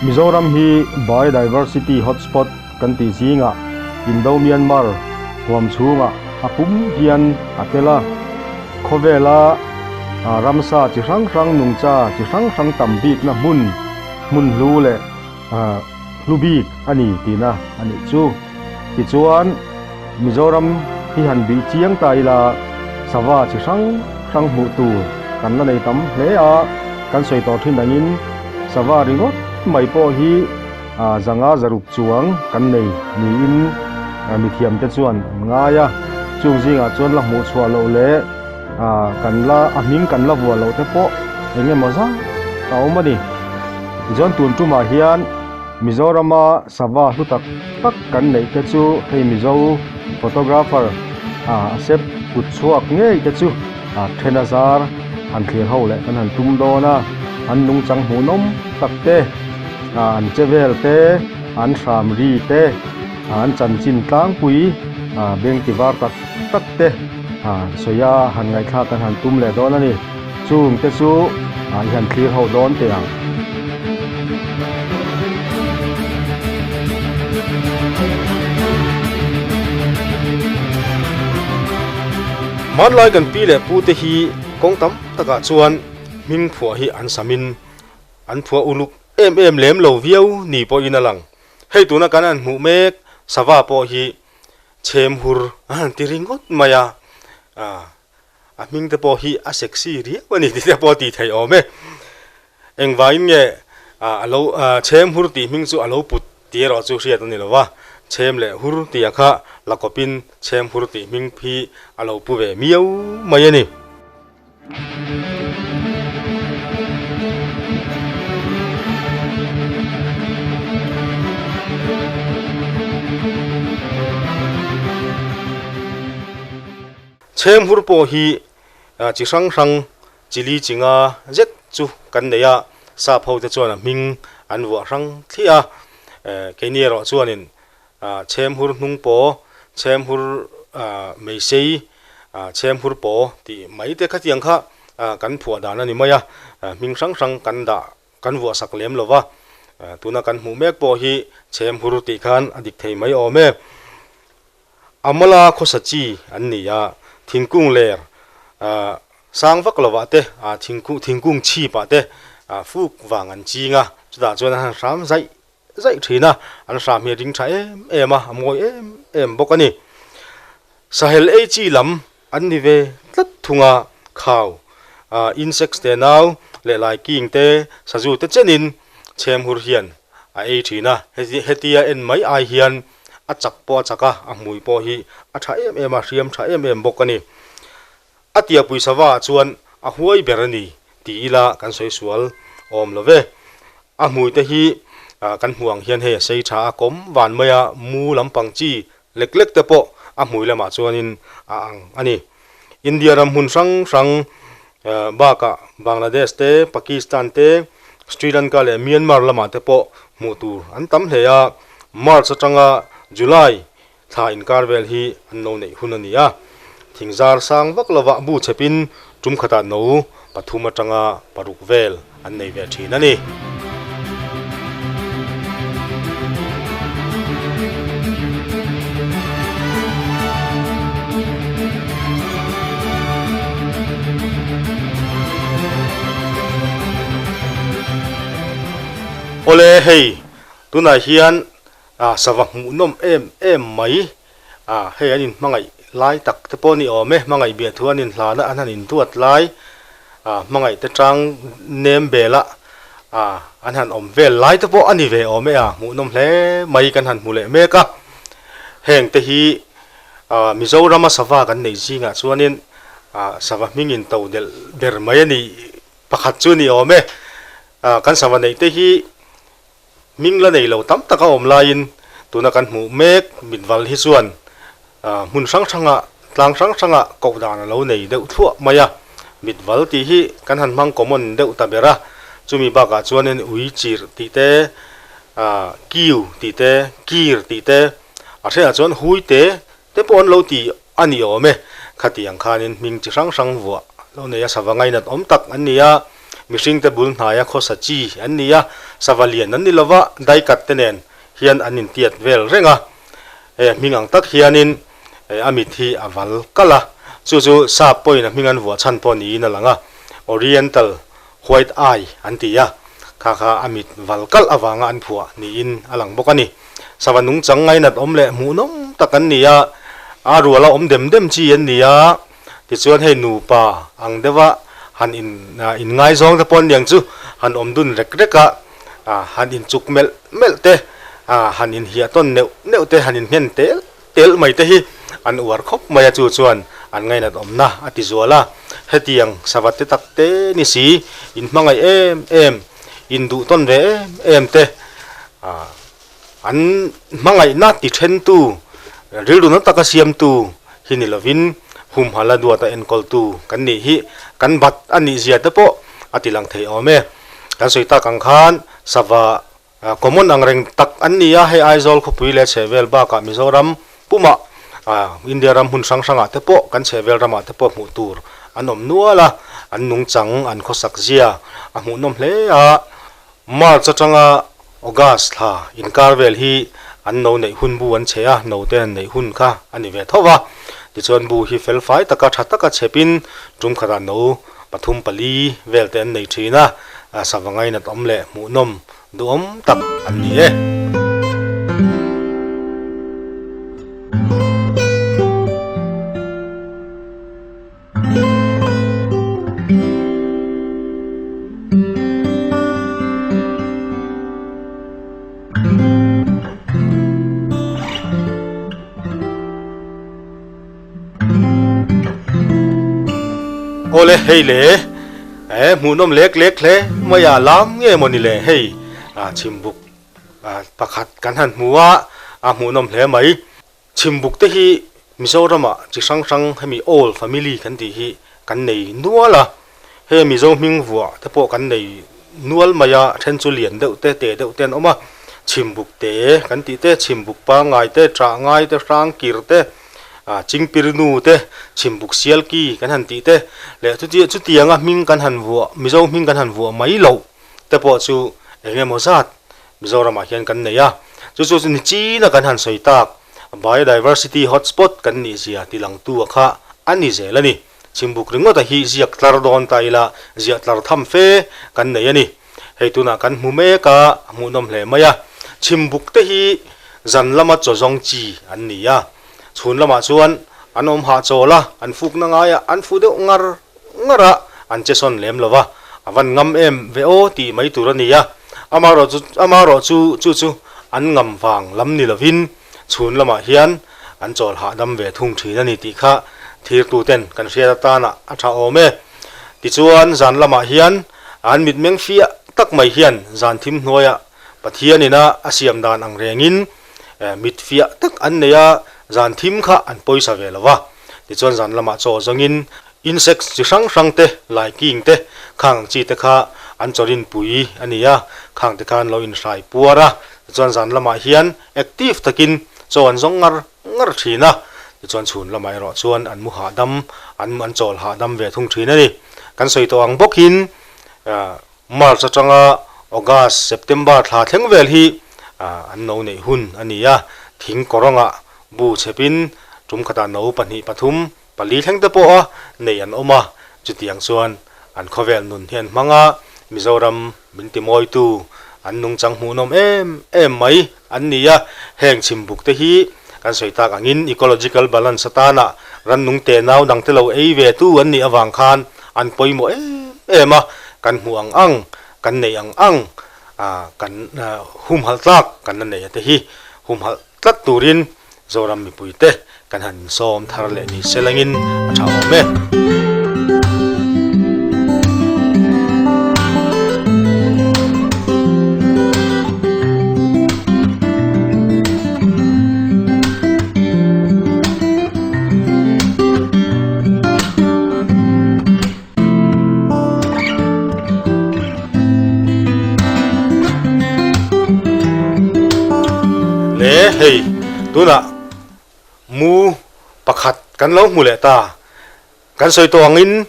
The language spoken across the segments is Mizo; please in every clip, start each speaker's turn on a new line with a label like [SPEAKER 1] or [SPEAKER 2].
[SPEAKER 1] Mizoram hi biodiversity hotspot kan tih zingah Indo-Myanmar huam chhungah a pum hian a tel a. Khawvela ramsa chi hrang hrang nungcha chi hrang hrang tam bikna hmun hmun hlu leh hlu bik a ni tihna a nih chu. Tichuan, Mizoram hi han bih chiang ta ila sava chi hrang hrang hmuh tur kan la nei tam hle a, kan sawi tawh thin angin sava ringawt mai pawh hi zanga zaruk chuang kan nei niin mithiamte chuan an ngai a, chung zingah chuan la hmuh chhuah loh leh kan la a hming kan la vuah loh te pawh eng emaw zat a awm a ni. Tichuan tun tumah hian Mizorama sava hlu tak tak kan neih te chu hei Mizo photographer a sep kut chhuak ngei te chu then a zar han thlir ho leh kan han tum dawn a, an nungchang hmuhnawm tak te, an che vel te, an hram ri te, an chanchin tlangpui beng ti var tak tak te. Sawi a han ngaihthlak kan han tum leh dawn a ni. Chung te chu i han thlir ho dawn teh ang.
[SPEAKER 2] Hmanlai kan pi leh pu te hi kawng tam takah chuan hming phuah hi an samin an phuah uluk em em lem lo viau ni pawhin a lang. Hei tuna kan han hmuh mek sava pawh hi Chhem hur a han ti ringawt mai a, a hming te pawh hi a sexy riau a ni tih te pawh a tih theih awm e. Engvangin nge a lo chhem hur tih hming chu a lo put tih erawh chu hriat a ni lo va, chhem leh hur tih a kha la kawpin chhem hur tih hming hi a lo pu ve miau mai a ni. Chhemhur pawh hi chi hrang hrang chili chi nga zet chu kan nei a, sap ho te chuan a hming an vuah hrang thliah a, keini erawh chuanin Chhemhur hnung paw, chhemhur meisei, chhemhur paw tih mai te khatiang kha kan phuah dan a ni mai a, hming hrang hrang kan dah kan vuah sak lem lo va, tuna kan hmuh mek pawh hi chhemhur tih khan a dik thei mai awm e. Amala khawsa chi an ni a, thingkung ler sang vak lovah te, thingkung chhipah te fuk vang an ching a, chutah chuan a han hram zaih zaih thin a, an hram hi a ding tha em em a, a mawi em em bawk a ni. Sahel ei chi lam an ni ve tlat thung a, khau, insects te nau leh lai king te, sazu te chenin chhem hur hian a ei thin a, hetia en mai ai hian a chak pawh a chak a, a hmui pawh hi a tha em em a, hriam tha em em bawk a ni. A tiapui sava ah chuan a huai ber a ni ti ila kan sawi sual awm lo ve. A hmui te hi kan hmuh ang hian hei a sei tha a, kawm van mai a mu lampang chi lek lek te pawh a hmui lamah chuanin a ang a ni. India ram hmun hrang hrang bakah Bangladesh te, Pakistan te, Sri Lanka leh Myanmar lamah te pawh hmuh tur an tam hle a, March atanga July Thla inkar vel hi an no neih hun a ni a, thingzar sang vak lovah bu chhepin tum khatah no pathum atanga paruk vel an nei ve thin a ni. Awle hei, tunah hian A sava hmuhnawm em em mai. A hei an inhmangaih lai tak te pawh a ni awm e, hmangaih biah thu an inhlan a, an han induat lai a hmangaih te tang nem bel a, a an han awm vel lai te pawh a ni ve awm e a hmuhnawm hle mai kan han hmu leh mek a. Heng te hi a Mizorama sava kan neih zingah chuanin a sava hming in to delh ber mai a nih pakhat chu a ni awm e. A kan sava neih te hi Hming la nei lo tam tak a awm laiin tuna kan hmuh mek mitval hi chuan hmun hrang hranga tlang hrang hranga koh dan a lo nei deuh thluah mai a. Mitval tih hi kan han hmang common deuh ta ber a, chumi bakah chuanin ui chirh tih te, kiu tih te, kir tih te, a hrenah chuan hui te te pawh an lo ti a ni awm e. Khatiang khanin hming chi hrang hrang vuah lo nei a, sava ngainat awm tak an ni a. Mihringte bul hnaia khawsa chi an ni a, sava lian an ni lova, daikat te nen hian an intiat vel reng a. He hming ang tak hianin a mit hi a val kalh a, chu chu sap pawhin a hming an vuah chhan pawh niin a lang a, Oriental White Eye an ti a, kha kha a mit val kalh avanga an phuah niin a lang bawk a ni. Sava nungchang ngainat awm leh hmuhnawm tak an ni a, a ruala awm dem dem chi an ni a, tichuan hei nupa ang deuha han in inngaizawng te pawh an niang chu han awm dun rek rek a, han inchuk melh melh te, han inhiah tawn neuh neuh te, han innghen tel Telh mai te hi an uar khawp mai a, chu chuan an ngainat awmna a ti zual a. Hetiang sava te tak te ni si, in hmangaih em em, in duh tawn ve em em te, an hmangaihna ti thentu, rilru na taka siamtu hi ni lovin humhala duata enkawltu kan nih hi kan bat a nih zia te pawh a ti lang thei awm e. Kan sawi tak ang khan sava Common ang reng tak an ni a, hei Aizawl khawpui leh chhehvel bakah Mizoram pumah India ram hmun hrang hrangah te pawh kan chhehvel ramah te pawh hmuh tur an awm nual a, an nungchang an khawsak zia a hmuhnawm hle a. March atanga August thla inkar vel hi an no neih hun bu an chhe a, no te an neih hun kha a ni ve tho va. Tichuan bu hi felfai taka tha taka chhepin tum khatah no pathum pali vel te an nei thin a, sava ngainat awm leh hmuhnawm duhawm tak an ni e. Awle hei le eh hmuhnawm lek lek hle mai a lam nge maw ni le hei ah chhimbuk ah pakhat kan han hmu a a hmuhnawm hle mai chhimbuk te hi Mizoramah chi hrang hrang hemi all family kan tih hi kan nei nual a hei Mizo hming vuah te pawh kan nei nual mai a then chu lian deuh te te deuh te an awm a chhimbuk te kan tih te chhimbuk pangngai te ṭah ngai te hrang kir te. Ah Chingpir nu te, Chhimbuk sial ki kan han tih te leh chuti chutianga hming kan han vuah Mizo hming kan han vuah mai loh te pawh chu eng emaw zat Mizoramah hian kan nei a. Chu chu ni china kan han sawi tak Biodiversity Hotspot kan nih zia ti langtu a kha a ni zel a ni. Chhimbuk ringawta hi ziak tlar dawn ta ila ziah tlar tham fe kan nei a ni. Hei tunah kan hmu mek a, a hmuhnawm hle mai a. Chhimbuk te hi zan lama chaw zawng chi an ni a. Chhun lamah chuan an awm hahchawl a, an fukna ngaia an fu deuh ngar ngar a, an che sawn lem lo va. A van ngam em ve aw tih mai tur a ni a. Amaherawh chu amaherawh chu chu chu an ngam vang lam ni lovin chhun lamah hian an chawl hahdam ve thung thin a ni tih kha thirtuten kan hriat atana a tha awm e. Tichuan zan lamah hian an mitmeng fiah tak mai hian zan thim hnuaiah Pathian ina a siam dan ang rengin mit fiah tak an nei a, zan thim kha an pawisa ve lo va. Tichuan zan lamah chaw zawngin insects chi hrang hrang te, laiking te, khang ang chi te kha an chawrin pui a ni a, khang te kha an lo inhrai puar a. Tichuan zan lamah hian active takin chaw an zawng ngar ngar thin a, tichuan chhun lamah erawh chuan an mu hahdam, an an chawl hahdam ve thung thin a ni. Kan sawi tawh ang bawkin March atanga August, September thla thleng vel hi an no neih hun a ni a, thing kawrawngah bu chhepin tum khatah no pahnih pathum pali thleng te pawha nei an awm a, chutiang chuan an khawvel nun hi an hmang a, Mizoram min timawitu an nungchang hmuhnawm em em mai an ni a, heng chhimbuk te hi kan sawi tak angin ecological balance atana rannung te nau dang te lo ei ve tu an nih avang khan an pawimawh em em a, kan hmuh ang ang, kan neih ang ang, kan humhalh tlak kan la nei a te hi humhalh tlat turin Zoram mipuite kan han insawm thar leh ni se langin a tha awm e. Le hei tunah mu pakhat kan lo hmu leh ta. Kan sawi tawh angin.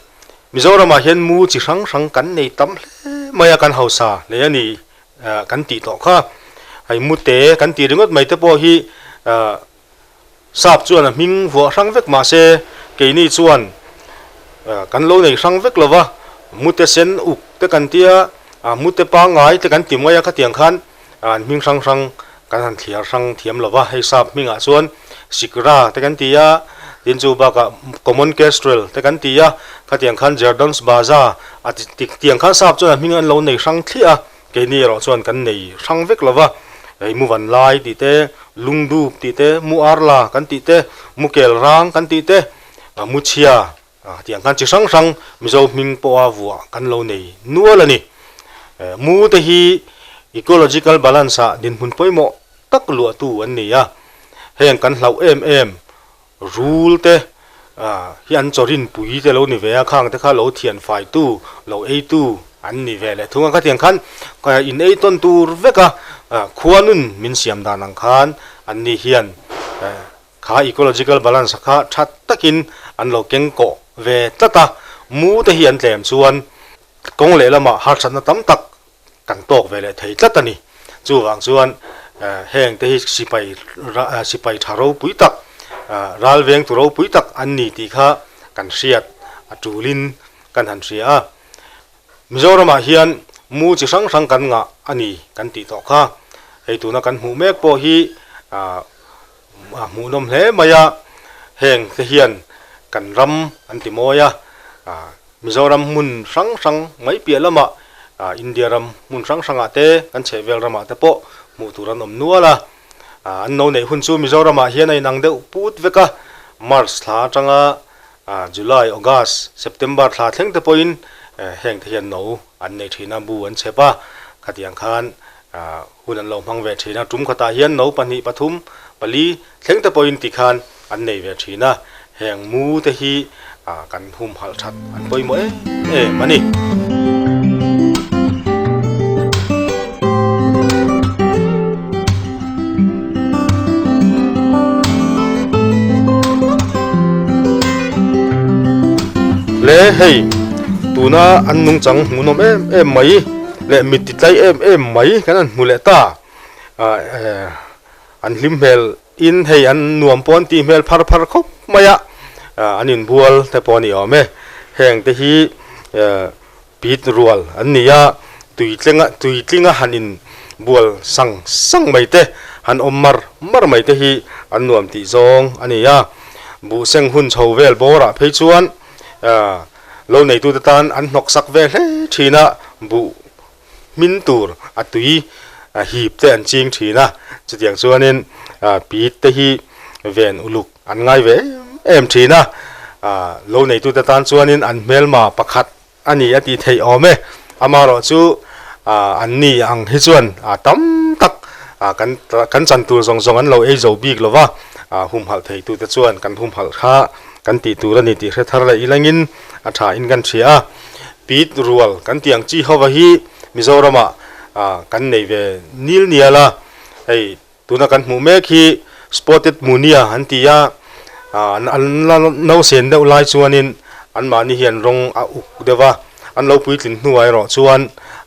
[SPEAKER 2] Mizoramah hian mu chi hrang hrang kan nei tam hle mai a, kan hausa hle a ni kan tih tawh kha. Hei mute kan tih ringawt mai te pawh hi Sap chuan a hming vuah hrang vek mah se keini chuan kan lo nei hrang vek lo va, mute sen uk te kan tia, mute pangngai te kan ti mai a khatiang khan an hming hrang hrang kan han thliar hrang thiam lo va, hei sap hmingah chuan sikra te kan ti a, tin chu bakah common kestrel te kan ti a, khatiang khan Jerdon's baza a tiang khan sap chuan a hming an lo nei hrang thliah a. Keini erawh chuan kan nei hrang vek lo va, hei mu van lai tih te, lungdup tih te, mu arla kan tih te, mu kel rang kan tih te, mu chhia tih ang khan chi hrang hrang Mizo hming pawha vuah kan lo nei nual a ni. Mu te hi ecological balance ah dinhmun pawimawh tak luahtu an ni a, heng kan hlauh em em Rul te hi an chawrin pui te lo ni ve a, khang te kha lo thian fai tu, lo ei tu an ni ve leh thung a. Khatiang khan in ei tawn tur vek a, khuanun min siam dan ang khan an ni hian kha ecological balance kha tha takin an lo keng kawh ve tlat a. Mu te hi an tlem chuan kawng lehlamah harsatna tam tak kan tawk ve leh thei tlat a ni. Chuvang chuan heng te hi sipai sipai tha ropui tak, ral veng tu ropui tak an ni tih kha kan hriat a tulin kan han hria a. Mizoramah hian mu chi hrang hrang kan ngah a ni kan tih tawh kha. Hei tuna kan hmuh mek pawh hi a hmuhnawm hle mai a, heng te hian kan ram an ti mawi a. Mizoram hmun hrang hrang mai piah lamah India ram hmun hrang hrangah te kan chhehvel ramah te pawh hmuh tur an awm nual a. An no neih hun chu Mizoramah hian a inang deuh put vek a, March thla atanga July, August, September thla thleng te pawhin heng te hian no an nei thin a, bu an chhep a, khatiang khan hun an lo hmang ve thin a. Tum khatah hian no pahnih, pathum, pali thleng te pawhin tikhan an nei ve thin a, heng mu te hi kan humhalh that an pawimawh em em a ni. Le hei tuna an nungchang hmuhnawm em em mai leh mit ti tlai em em mai kan han hmu leh ta an hlim hmel In hei an nuam pawh an tih hmel phar phar khawp mai a, an inbual te pawh a ni awm e. Heng te hi pit rual an ni a, tuitlenga tuitlinga han inbual sang sang mai te, han awm mar mar mai te hi an nuam tih zawng a ni a. Buhseng hun chho vel bawrah phei chuan lo neitute tan an hnawksak ve hle thin a, buh hmin tur a tui hip te an ching thin a, chutiang chuanin pit te hi ven uluk an ngai ve em em thin a, lo neitute tan chuanin an hmelma pakhat a ni a tih theih awm e, amaherawh chu an ni ang hi chuan tam tak kan kan chan tur zawng zawng an lo ei zo bik lo va, humhalh theitute chuan kan humhalh kha kan tih tur a ni tih hre thar leh ilangin a tha in kan hria a. Pit rual kan tih ang chi hova hi Mizoramah kan nei ve nil nial a, hei tuna kan hmuh mek hi Spotted Munia an ti a, an la nausen deuh lai chuanin anmahni hian rawng a uk deuh a, an lo puitlin hnuah erawh chuan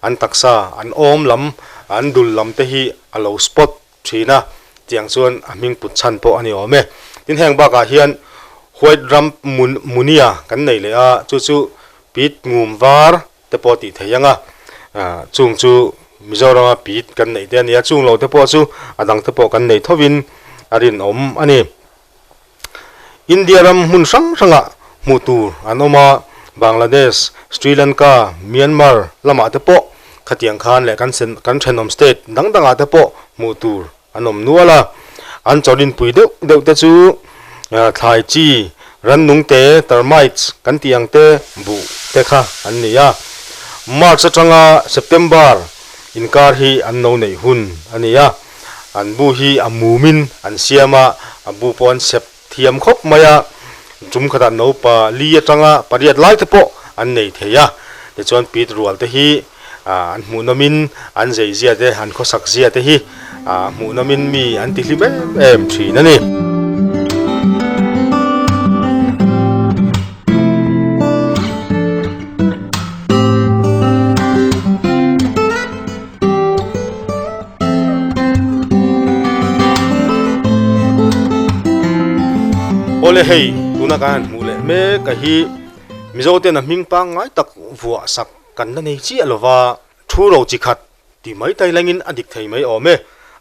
[SPEAKER 2] an taksa an awm lam an dul lam te hi a lo spot thin a, tiang chuan a hming put chhan pawh a ni awm e. Tin heng bakah hian White Rump Munia kan nei leh a, chu chu Pit Ngum Var te pawh tih theih ang a, chung chu Mizorama pit kan neih te a ni a, chung lo te pawh chu a dang te pawh kan nei thovin a rinawm a ni. India ram hmun hrang hrangah hmuh tur an awm a, Bangladesh, Sri Lanka, Myanmar lamah te pawh khatiang khan leh kan kan thenawm state dang dangah te pawh hmuh tur an awm nual a. An chawrinpui deuh deuh te chu thlai chi, rannung te, termites kan tih ang te, buh te kha an ni a. March atanga September inkar hi an no neih hun a ni a. An bu hi a mumin an siam a, a bu pawh an sep thiam khawp mai a, tum khatah naupa li atanga pariat lai te pawh an nei thei a, tichuan pit rual te hi an hmuhnawmin an zeizia te, an khawsak zia te hi hmuhnawmin mi an ti hlim em em thin a ni. Awle hei, tuna kan han hmuh leh mek a hi Mizo ten a hming pangngai tak vuah sak kan la nei chiah lova, thu ro chi khat tih mai tai langin a dik thei mai awm e.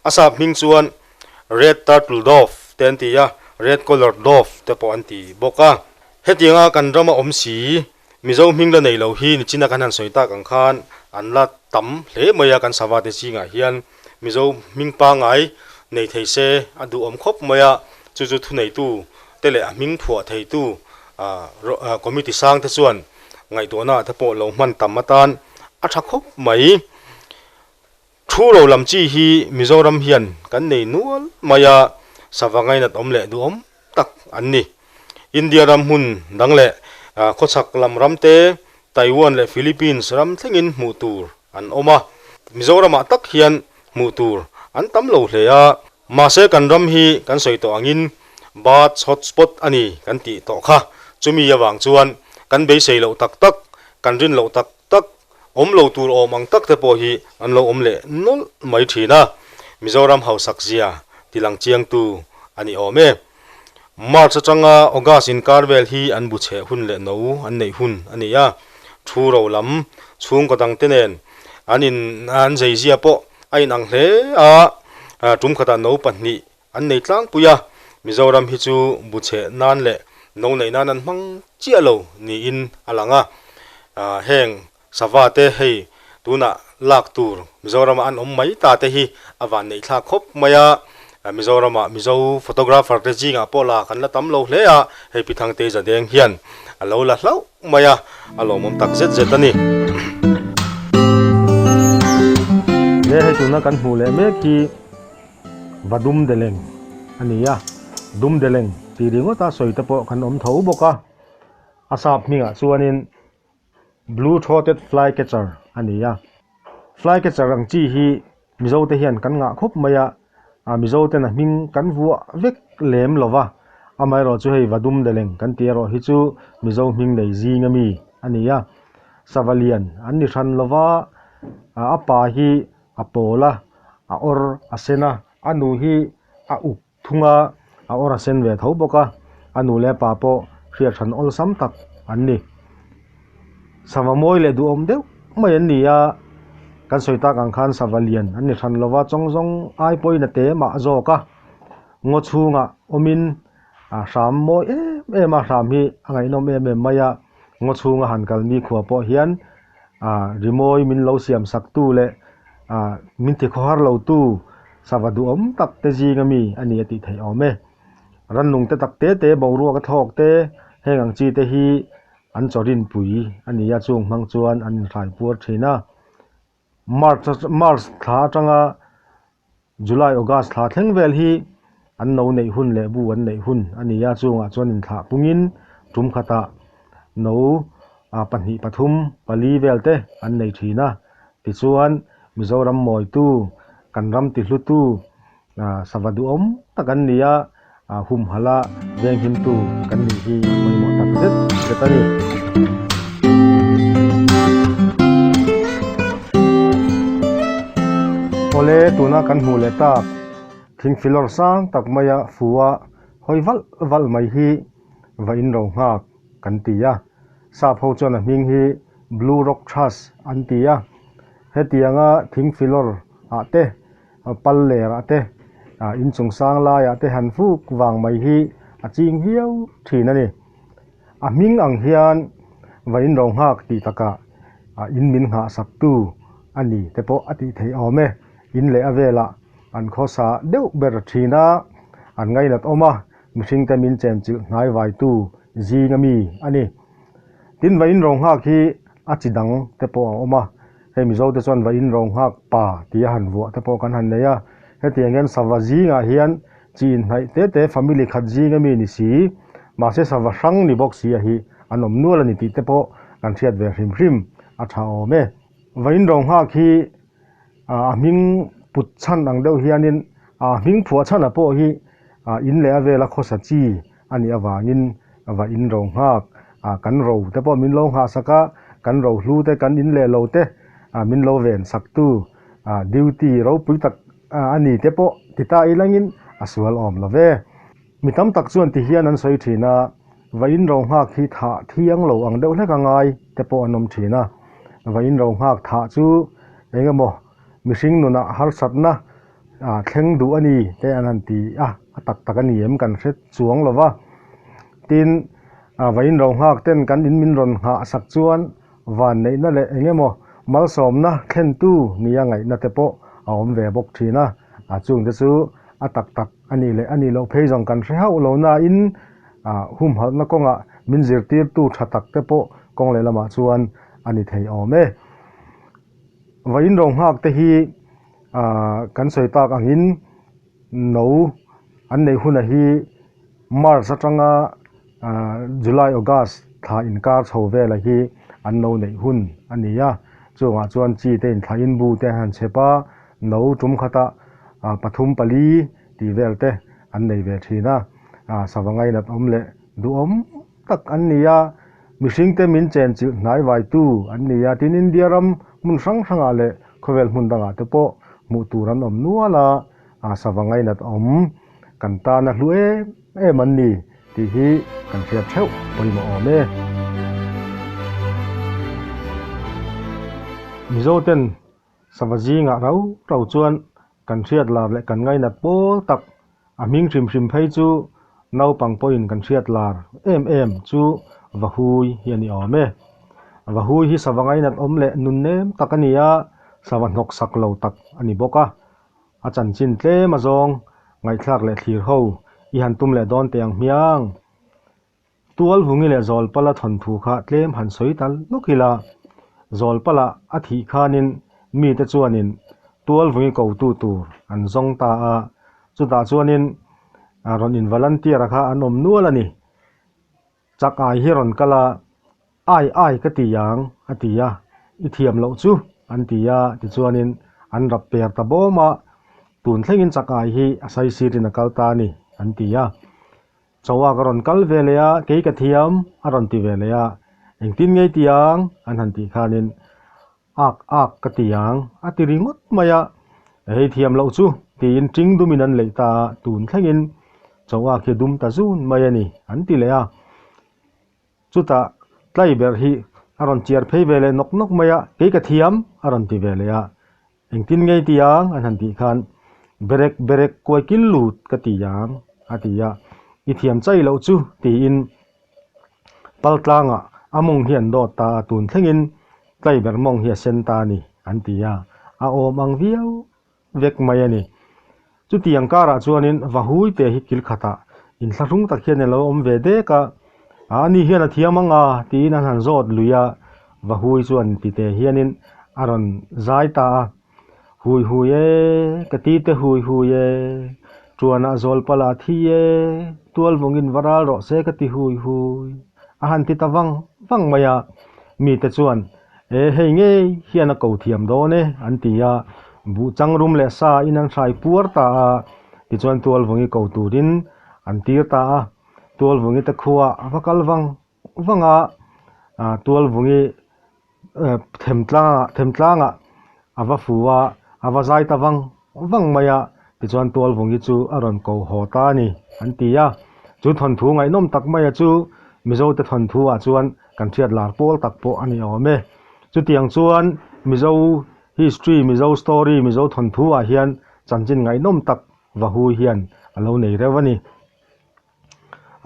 [SPEAKER 2] A sap hming chuan Red Turtle Dove te an ti a, Red Collared Dove te pawh an ti bawk a. Hetianga kan rama awm si Mizo hming la nei lo hi nichina kan han sawi tak ang khan an la tam hle mai a, kan sava te zingah hian Mizo hming pangngai nei thei se a duhawm khawp mai a, chu chu thuneitu te leh a hming phuah theitu committee sang te chuan ngaihtuahna ah te pawh lo hman tam atan a tha khawp mai. Thu ro lam chi hi Mizoram hian kan nei nual mai a, sava ngainat awm leh duhawm tak an ni. India ram hmun dang leh khawchhak lam ram te, Taiwan leh Philippines ram thlengin hmuh tur an awm a. Mizoramah tak hian hmuh tur an tam lo hle a. Mahse kan ram hi kan sawi tawh angin birds hotspot a ni kan tih tawh kha. Chumi avang chuan kan beisei loh tak tak, kan rin loh tak tak, awm lo tur awm ang tak te pawh hi an lo awm leh nawlh mai thin a. Mizoram hausak zia tilang chiangtu a ni awm e. March atanga August inkar vel hi an bu chheh hun leh no an neih hun a ni a, thu ro lam chhungkaw dangte nen an in an zeizia pawh a inang hle a, tum khatah no pahnih an nei tlangpui a, Mizoram hi chu bu chheh nan leh no neih nan an hmang chiah lo niin a lang a, heng Sava te hei tunah lak tur Mizoramah an awm mai ta te hi a van neih thlak khawp mai a, Mizoramah Mizo photographer te zingah pawh la kan la tam lo hle a, hei Pi Thangtei Zadeng hian a lo la hlauh mai a, a lawmawm tak zet zet a ni.
[SPEAKER 1] He hei tuna kan hmuh leh mek hi va dum deleng a ni a, dum deleng tih ringawta sawi te pawh kan awm tho bawk a, a sap hmingah chuanin Blue throated flycatcher a ni a, flycatcher ang chi hi Mizo te hian kan ngah khawp mai a, ah Mizo ten a hming kan vuah vek lem lo va, amaherawh chu hei Vadum Deleng kan tih erawh hi chu Mizo hming nei zing ami a ni a, sava lian an ni hran lo va, ah a pa hi a pawl a, a awr a sen a, a nu hi a uk thung a, a awr a sen ve tho bawk a, a nu leh a pa pawh hriat hran awlsam tak an ni. Sava mawi leh duhawm deuh mai an ni a, kan sawi tak ang khan sava lian an ni hran lova chawng zawng ai pawhin a te mah zawk a, ngaw chhungah awmin a hram mawi em em a, hram hi a ngaihnawm em em mai a, ngaw chhunga han kal nikhua pawh hian ah rimawi min lo siam sak tu leh ah min ti khawhar lo tu sava duhawm tak te zing ami a ni a tih theih awm e. Rannung te tak te te boruak a thlawk te heng ang chi te hi an chaw rinpui a ni a chung hmang chuan an inhrai puar thin a. March March thla atanga July August thla thleng vel hi an no neih hun leh bu an neih hun a ni a, chungah chuan inthlah pungin tum khatah no ah pahnih pathum pali vel te an nei thin a, tichuan Mizoram mawitu kan ram tihlutu ah sava duhawm tak an ni a, ah humhalh a venghimtu kan nih hi a pawimawh tak zet zet a ni. Awle tuna kan hmuh leh tak thingfilawr sang tak maia fu a hawi valh valh mai hi va in ro nghak kan ti a, sap ho chuan a hming hi blue rock thrush an ti a, hetianga thingfilawr ah te pal ler ah te ah inchung sang laiah te han fuk vang mai hi a ching viau thin a ni. A hming ang hian va in ro nghak tih takah ah in min nghah sak tu a ni te pawh a tih theih awm e. In leh a velah an khawsa deuh ber thin a, an ngainat awm a, mihring te min chen chilh hnai vai tu zing ami a ni. Tin va in ro nghak hi a chi dang te pawh a awm a, hei Mizo te chuan va in ro nghak pa tih a han vuah te pawh kan han nei a, hetiang hian sava zingah hian chi inhnaih te te family khat zing ami ni si, mahse sava hrang ni bawk si a hi an awm nual a ni tih te pawh kan hriat ve hrim hrim a tha awm e. Va in ro nghak hi a hming put chhan ang deuh hianin a hming phuah chhan ah pawh hi in leh a vela khawsa chi a nih avangin va in ro nghak ah kan ro te pawh min lo nghah sak a, kan ro hlu te kan in leh lo te ah min lo ven sak tu ah duty ropui tak a ni te pawh ti ta ilangin a sual awm lo ve. Mi tam tak chuan ti hian an sawi thin a, Vain ro nghak hi thah thiang lo ang deuh hlek a ngai te pawh an awm thin a. Vain ro nghak thah chu eng emaw mihring nunah harsatna thleng duh a ni te an han ti a, a tak tak a ni em kan hre chuang lo va. Tin, vain ro nghak ten kan in min rawn nghah sak chuan vanneihna leh eng emaw malsawmna thlentu nia ngaihna te pawh a awm ve bawk thin a, a chungte chu a tak tak a nih leh a nih loh phei zawng kan hre hauh lo nain humhalhna kawngah min zirtirtu tha tak te pawh kawng leh lamah chuan a ni thei awm e. Vawiin ro nghak te hi kan sawi tak angin no an neih hunah hi March atanga July August thla inkar chho velah hi an no neih hun a ni a, chungah chuan chi te inthlahin bu te an han chhep a, no tum khatah pathum pali tih vel te an nei ve thin a, sava ngainat awm leh duhawm tak an ni a, mihring te min chen chilh hnai vaitu an ni a, tin India ram hmun hrang hrangah leh khawvel hmun dangah te pawh hmuh tur an awm nual a, sava ngainat awm kan tan a hlu em em an ni tih hi kan hriat theuh pawimawh awm e. Mizo ten sava zingah rau rau chuan kan hriat lar leh kan ngainat pawl tak a hming hrim hrim phei chu naupang pawhin kan hriat lar em em chu Vahui hi a ni awm e. Vahui hi sava ngainat awm leh nun nem tak a ni a, sava hnawk sak lo tak a ni bawk a. A chanchin tlem a zawng ngaihthlak leh thlir ho i han tum leh dawn teh ang hmiang. Tualvungi leh Zawlpala thawnthu kha tlem han sawi ta lawk ila, Zawlpala a thih khanin mite chuanin Tualvungi kotu tur an zawng ta a, chutah chuanin rawn in volunteer a kha an awm nual a ni. Chak ai hi rawn kal a, Ai ai ka ti ang a ti a, I thiam loh chu an ti a, tichuanin an rap per ta bawm a, tun thlengin chak ai hi a saisirin a kal ta a ni an ti a. Chawa ka rawn kal ve leh a, kei ka thiam a rawn ti ve leh a, engtin ngei ti ang an han tih khanin ak ak ka ti ang a ti ringawt mai a, hei thiam loh chu tiin ṭing dumin an leih ta a, tun thlengin chawa khi a dum ta zun mai a ni an ti leh a. Chutah tlai ber hi a rawn chiar phei ve leh nawk nawk mai a, kei ka thiam a rawn ti ve leh a, Engtin ngei ti ang an han tih khan berek berek kuai kil lut ka ti ang a ti a, i thiam chai loh chu tiin pal tlangah a mawng hi an dawt ta a, tun thlengin tlai ber mawng hi a sen ta a ni an ti a, a awm ang viau vek mai a ni. Chutiang karah chuanin Vahui te hi kil khatah inthlahrung tak hian a lo awm ve dek a, ani hian a thiam ang a tiin an han zawt lui a, Vahui chuan tite hianin a rawn zai ta a, Hui hui e, ka ti te hui hui e, tuanah zawl pala thi e, tual vawngin va ral rawh se ka ti hui hui a han ti ta vang vang mai a, mite chuan E hei ngei hian a ko thiam dawn e an ti a, buh chang rum leh sa in an hrai puar ta a, tichuan Tualvungi ko turin an tir ta a, Tualvungi te khua a va kal vang vang a, Tualvungi themtlangah themtlangah a va fu a, a va zai ta vang vang mai a, tichuan Tualvungi chu a rawn ko haw ta a ni an ti a, chu thawnthu ngaihnawm tak maia chu Mizote thawnthu ah chuan Kan hriat lar pawl tak pawh a ni awm e. Chutiang chuan Mizo history, Mizo story, Mizo thawnthu ah hian chanchin ngaihnawm tak Vahui hian a lo nei reuh a ni.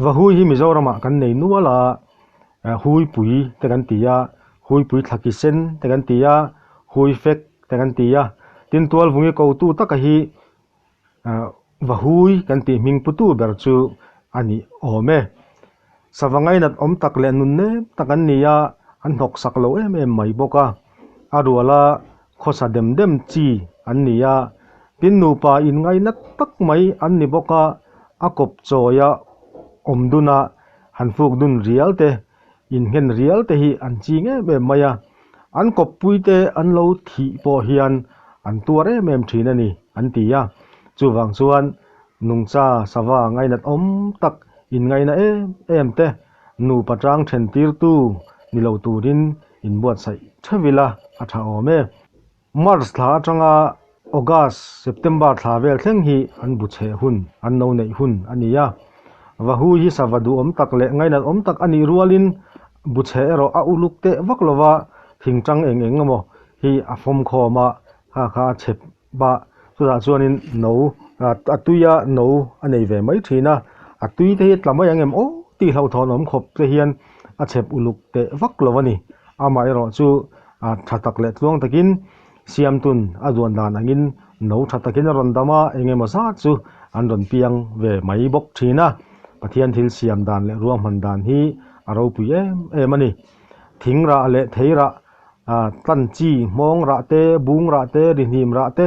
[SPEAKER 1] Vahui hi Mizoramah kan nei nual a, Huipui te kan ti a, Huipui thlaki sen te kan ti a, Huifek te kan ti a. Tin Tualvungi kotu taka hi Vahui kan tih hming putu ber chu a ni awm e. Sava ngainat awm tak leh nun nem tak an ni a, an hnawk sak lo em em mai bawk a. A ruala khawsa dem dem chi an ni a, tin nupa in ngainat tak mai an ni bawk a, a kawp chawia awm dun a, han fuk dun rial te, innghen rial te hi an ching em em mai a, an kawppui te an lo thih pawh hian an tuar em em thin a ni an ti a, chuvang chuan nungcha sava ngainat awm tak inngaina em em te nupa tang then tirtu ni lo turin inbuatsaih theuh ila a tha awm e. March thla atanga August, September thla vel thleng hi an bu chheh hun, an no neih hun a ni a. Vahu hi sava duhawm tak leh ngainat awm tak a nih rualin bu chhe erawh a uluk teh vak lova thingtang eng eng emaw hi a fawm khawm a, kha kha a chep a, chutah chuanin no a tuia no a nei ve mai thin a, a tui te hi tla mai ang em aw tih hlauhthawn awm khawp te hian a chep uluk teh vak lo a ni. Amaherawh chu a tha tak leh tluang takin Siamtun a duan dan angin no tha takin a rawn dam a, eng emaw zat chu an rawn piang ve mai bawk thin a. Pathian thil siam dan leh ruahman dan hi a ropui em em a ni. Thing rah leh thei rah, tlan chi, hmawng rah te, bung rah te, rihnim rah te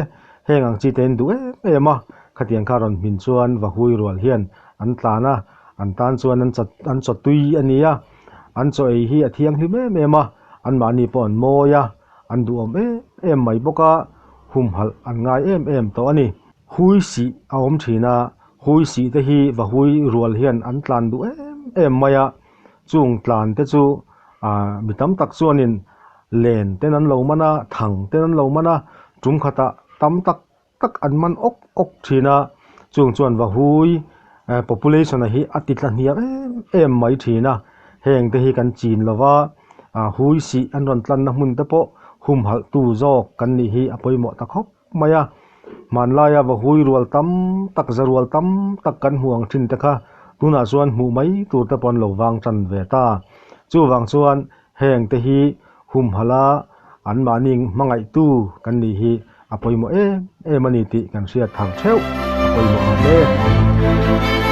[SPEAKER 1] heng ang chi te an duh em em a. Khatiang kha rawn hmin chuan vahui rual hian an tlan a, an tan chuan an chaw tui a ni a. An chaw ei hi a thianghlim em em a, anmahni pawh an mawi a. An duhawm em em mai bawk a, humhalh an ngai em em tawh a ni. Hui sih a awm thin a, hui sih te hi va hui rual hian an tlan duh em em mai a, chung tlan te chu ah mi tam tak chuanin len ten an lo man a, thang ten an lo man a, tum khatah tam tak tak an man awk awk thin a, chung chuan va hui population a hi a ti tla hniam em em mai thin a, heng te hi kan chin lo va, ah hui sih an rawn tlanna hmun te pawh humhalh tu zawk kan nih hi a pawimawh ta khawp mai a, hmanlaia va hui rual tam tak za rual tam tak kan hmuh ang thin te kha tunah chuan hmuh mai tur te pawh an lo vang tan ve ta, chuvang chuan Heng te hi humhalh a anmahni hmangaihtu kan nih hi a pawimawh em em a ni tih kan hriat thar theuh a pawimawh ang hle.